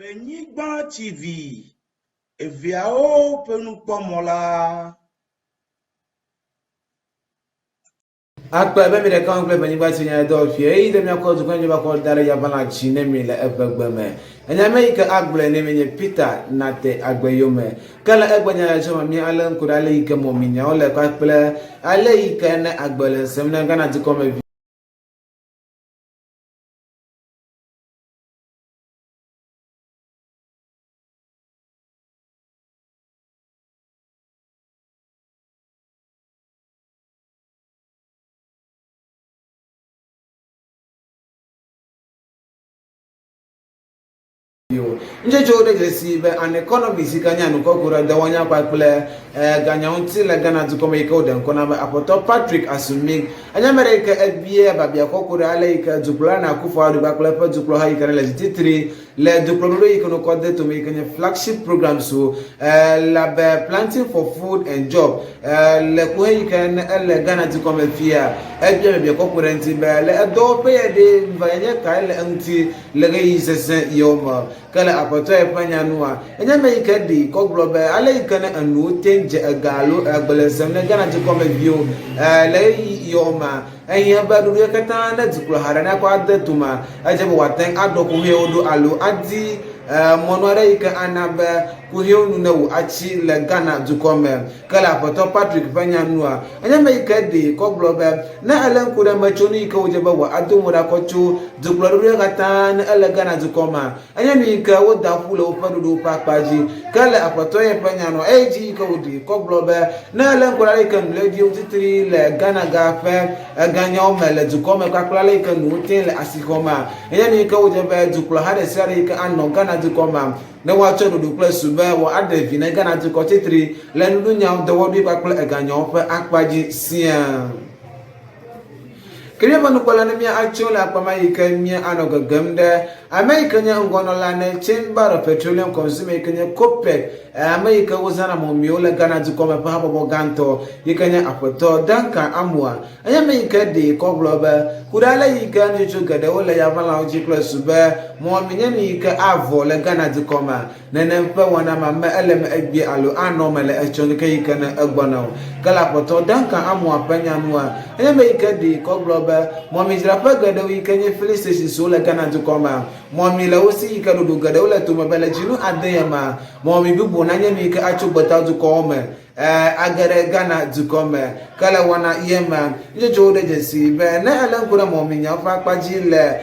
Benyigba TV, eveawo ƒe nukpɔmɔ la. Akpe be mi ɖeka kple Benyigba TV nya dɔwɔƒea eye ɖe miakɔ dukɔ nye va kɔ da ɖe yavalã dzi ne mi le eƒe gbe me. Enya me yi ke agblɔe ne mi nye Peter Nate agbe yome. Ke le egbe nya ya tsɔ me mi ale ŋku ɖe ale yi ke mɔminyawo le kpakple ale yi ke ne agbe le ŋsem ne Ghana dukɔ me vi. Ŋutsotsowo ɖe dzesi be an economy si ke nye anukɔku ɖe dɔwɔnya kpakple ganya ŋuti le Ghana dukɔ me yi ke woɖe ŋkɔ na be Aƒetɔ Patrick Asumig enye ame ɖe yi ke ebia biabia kɔku ɖe ale yi ke dukplɔla Nana Akufo-Addo kpakple eƒe dukplɔha yi ke le dzititri Le dukplɔɖoɖo yi ke wokɔ de tome yi ke nye flagship programs wo le abe Planting for Food and Job le kuhe yi ke ne ele Ghana dukɔ me fia, ebia biabia kɔku ɖe eŋuti be le edɔwɔƒe ya ɖe ŋvanyenye kae le eŋuti le ɣeyiɣi sesẽ yewo me. Ke le aƒetɔ ye ƒe nya nua, enye ame yi ke ɖi kɔ gblɔ be ale yi ke ne enuwo teŋ dze ega alo agbe le zem ne Ghana dukɔ me viwo le ɣeyiɣi yewo mea, Ehiã be ɖoɖoe katã ne dukplɔha ɖe nakɔ ade toma, edze be wòate ŋu aɖɔ kuxiwo ɖo alo adi mɔnu aɖe yi ke ana be kuxiwo nu newu atsi le Ghana dukɔ me. Ke le Aƒetɔ Patrick ƒe nya nua, enye ame yi ke ɖee kɔ gblɔ be ne elé ŋku ɖe metsonu yi ke wòdze be wòado mo ɖa kɔ tso dukplɔɖoɖoe katã ne ele Ghana dukɔ mea, Enye nu yi ke woda ƒu le woƒe ɖoɖowo ƒe akpa dzi. Ke le Aƒetɔ ye ƒe nya nua, eyi dzi yi ke wòɖi kɔ gblɔ be, Ne èlé ŋku ɖe ale yi ke nu le ɖiwo titri le Ghana ga ƒe eganyawo me le dukɔ me kpakple ale yi ke nuwo tee le asixɔ mea, enye nu yi ke wodze be dukplɔha ɖe sia ɖe yi ke anɔ Ghana dukɔ mea, ne woatsɔ ɖoɖo kple su be woaɖe vi ne Ghana dukɔ titri le nuɖunyawo, dɔwɔɖui kpakple eganyawo ƒe akpa dzi siaa. Ke míaƒe nukpɔla ne mía atso le akpa ma yi ke mía anɔ gegem ɖe ame yi ke nye ŋgɔnɔla ne Chamber of Petroleum Consumer yi ke nye COPEC, ame yi ke wozãna mɔmiwo le Ghana dukɔ me ƒe habɔbɔ gãtɔ yi ke nye Aƒetɔ Duncan Amoah. Enye ame yi ke ɖee kɔ gblɔ be, ku ɖe ale yi ke nutsotso geɖewo le yavalãwo dzi kple su be mɔmi nye nu yi ke avɔ le Ghana dukɔ mea, Nenem ƒe wɔna ma me ele me egbea alo anɔ eme le etsɔ ŋkeke yi ke ne egbɔna o. Ke le Aƒetɔ Duncan Amoah ƒe nya nua, enye ame yi ke ɖee kɔ gblɔ be, mɔmidzraƒe geɖewo yi ke nye filling station siwo le Ghana dukɔ mea, mɔmi le wo si yi ke ɖoɖo geɖewo le tome be le dzinu ade ya mea, mɔmi bubu nanye nu yi ke atso gbeta dukɔwo me. Ẽ, age ɖe Ghana dukɔ me. Ke le wɔna ye mea, nutsotsowo ɖe dzesi be ne èlé ŋku ɖe mɔminyawo ƒe akpa dzi le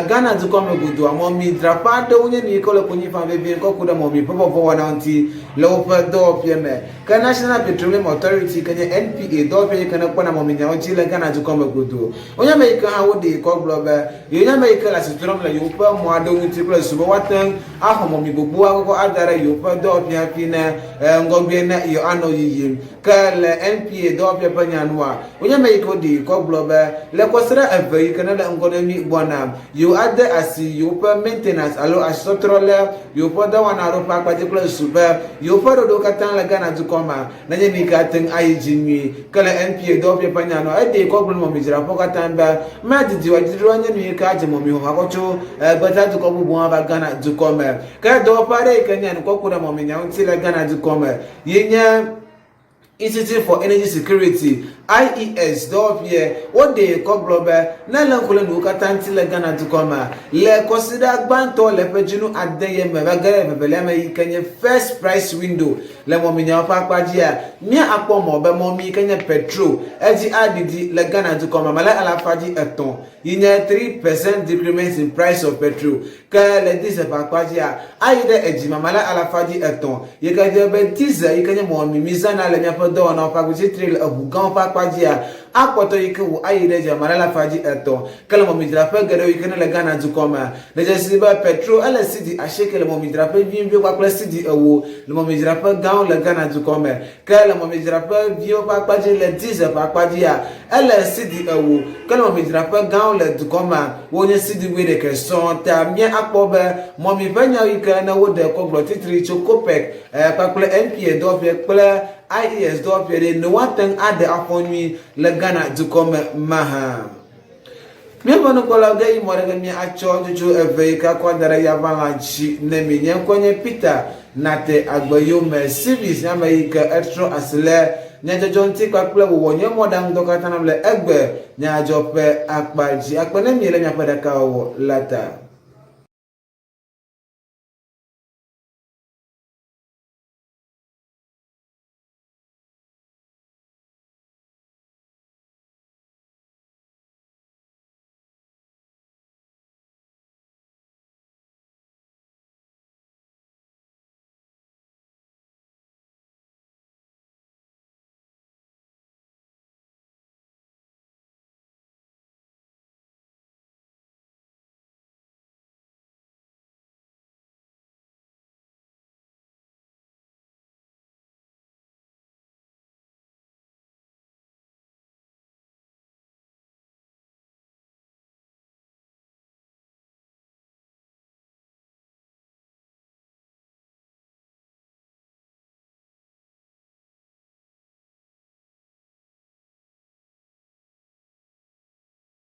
Ghana dukɔ me godoa, mɔmidzraƒe aɖewo nye nu yi ke wole konyi fam vevie ŋkɔ ku ɖe mɔmi ƒe vɔvɔ̃ wɔna ŋuti le woƒe dɔwɔƒea me. Ke National Petroleum Authority yi ke nye NPA dɔwɔƒe yi ke nekpɔna mɔminyawo dzi le Ghana dukɔ me godoo. Wonye ame yi ke hã woɖee kɔ gblɔ be yewonye ame yi ke le asi trɔm le yewoƒe mɔ aɖewo ŋuti kple susu be woate ŋu axɔ mɔmi gbogbo akɔkɔ ada ɖe yewoƒe dɔwɔƒea hafi ne ŋgɔgbee ne yewoanɔ yiyim. Ke le NPA dɔwɔƒea ƒe nya nua, wonye ame yi ke woɖi kɔ gblɔ be le kɔsiɖa eve yi ke nele ŋgɔ ne mí gbɔna, yewoade asi yewoƒe maintenance alo asitɔtrɔ le yewoƒe dɔwɔna aɖewo ƒe akpa dzi kple susu be yewoƒe ɖoɖowo katã le Ghana dukɔ mea nenye nu yi ke ate ŋu ayi dzi nyuie. Ke le NPA dɔwɔƒea ƒe nya nua, eɖee kɔ gblɔ na mɔmidzraƒewo katã be madidi o, adziɖuɖua nye nu yi ke adze mɔmixɔxɔ akɔ tso gbetadukɔ bubuwo hã va Ghana dukɔ me. Ke dɔwɔƒe aɖe yi ke nye nukɔku ɖe mɔminya ŋuti le Ghana dukɔ me ye nye Institute for Energy Security, IES, dɔwɔƒeɛ. Woɖee kɔ gblɔ be ne èlé ŋku ɖe nuwo katã ŋuti le Ghana dukɔ mea, le kɔsiɖa gbãtɔ le ƒe dzinu ade ye me va ge ɖe evelia me yi ke nye First Price Window le mɔminyawo ƒe akpa dzia, mía akpɔ mɔ be mɔmi yi ke nye petrol edzi aɖiɖi le Ghana dukɔ me mele alafa dzi etɔ̃ yi nye 3% decrement in price of petrol. Ke le diesel ƒe akpa dzia, ayi ɖe edzi mamale alafa dzi etɔ̃, yi ke fia be diesel yi ke nye mɔmi mízãna le míaƒe dɔwɔnawo ƒe agbetsitri le eʋu gãwo ƒe akpa dzia, akpɔtɔ yi ke wu ayi ɖe edzi mamale alafa dzi etɔ̃. Ke le mɔmidzraƒe geɖewo yi ke nele Ghana dukɔ mea, de dzesii be petrol ele cedi asieke le mɔmidzraƒe viviwo kpakple cedi ewo le mɔmidzraƒe gãwo le Ghana dukɔ me. Ke le mɔmidzraƒe viwo ƒe akpa dzi le diesel ƒe akpa dzia, ele cedi ewo. Ke le mɔmidzraƒe gãwo le dukɔ mea, wonye cedi wuiɖekɛ sɔŋ. Ta mía akpɔ be mɔmi ƒe nya yi ke ne woɖe kɔ gblɔ titri tso COPEC kpakple NPA dɔwɔƒe kple IES dɔwɔƒe ɖe, ne woate ŋu aɖe afɔ nyui le Ghana dukɔ me mahã. Míaƒe nukpɔlawo ge yi mɔ ɖe ge míatsɔ nutsotso eve yi ke akɔ ada ɖe yavalã dzi ne mi. Nye ŋkɔe nye Peter Nate Agbeyome. Civis nye ame yi ke etrɔ asi le nyadzɔdzɔ ŋuti kpakple wòwɔ nye mɔɖaŋudɔ katã nam le egbe nyadzɔ ƒe akpa dzi. Akpe ne miele miaƒe ɖekawɔwɔ la ta.